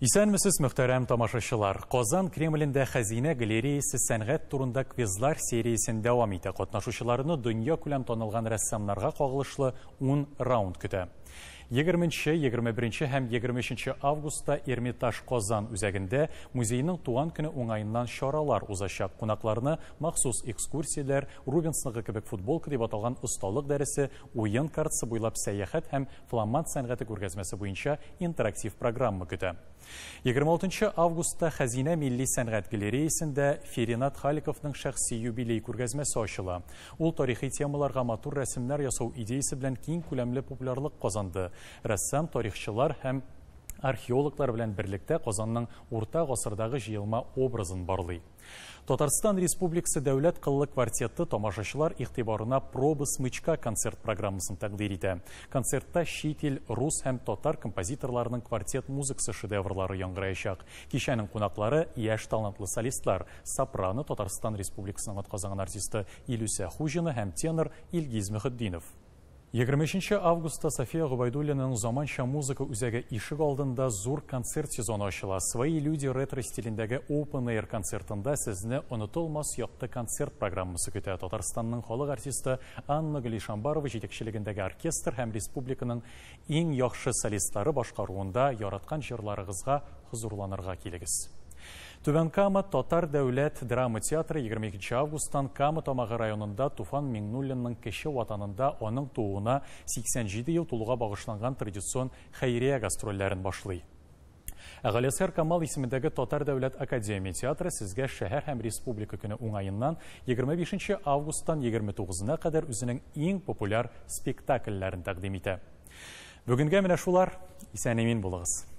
Исәнмесез, мөхтәрәм тамашачылар! Казан Кремлендә Хәзинә галереясе сәнгать турында квизлар сериясен дәвам итә. Катнашучыларны дөньякүләм танылган рәссамнарга кагылышлы ун раунд көтә. Егерменче, 21 һәм 23 августта Эрмитаж Казан үзәгендә музейның туган көне уңаеннан чаралар узачак. Кунакларны махсус экскурсияләр, Рубенсныкы кебек футболка дип аталган осталык дәресе, уен картасы буйлап сәяхәт һәм фламанд сәнгате күргәзмәсе буенча интерактив программа көтә. 26 августта Хәзинә милли сәнгать галереясендә Феринат Халиковның шәхси юбилей күргәзмәсе ачыла. Ул тарихи темаларга матур рәсемнәр ясау идеясе белән киң күләмле популярлык казанды. Рәссам тарихчылар һәм археологлар белән берлектә Казанның урта гасырдагы җыелма образын барлый. Татарстан Республикасы дәүләт кыллы квартеты тамашачылар игътибарына Проба смычка концерт программасын тәкъдир итә. Концертта чит ил, рус һәм татар композиторларының квартет музыкасы шедеврлары яңгыраячак. Кичәнең кунаклары яшь талантлы солистлар, сопрано Татарстан Республикасының атказанган артисты Илүсә Хуҗина һәм тенор Илгиз Мөхетдинов. 23 августта София Гобәйдуллинаның заманча музыка үзәге ишек алдында зур концерт сезоны ачыла. Свои люди ретро стилендәге Open Air концертында сезне онытылмас якты концерт программасы көтә. Татарстанның халык артисты Анна Галишамбарова җитәкчелегендәге оркестр һәм республиканың иң яхшы солистлары башкаруында яраткан җырларыгызга хозурланырга килегез. Түбән Кама Татар дәүләт драма театры 22 августтан Кама Тамагы районында Туфан Миңнуллинның кече ватанында аның тууына 87 ел тулуга багышланган традицион хәйрия гастрольләрен башлый. Ә Галиәсгар Камал исемендәге Татар дәүләт академия театры сезгә шәһәр һәм республика көне уңаеннан 25 августтан 29-на кадәр үзенең иң популяр спектакльләрен тәкъдим итә. Бүгенгә менә шулар. Исән-имин булыгыз.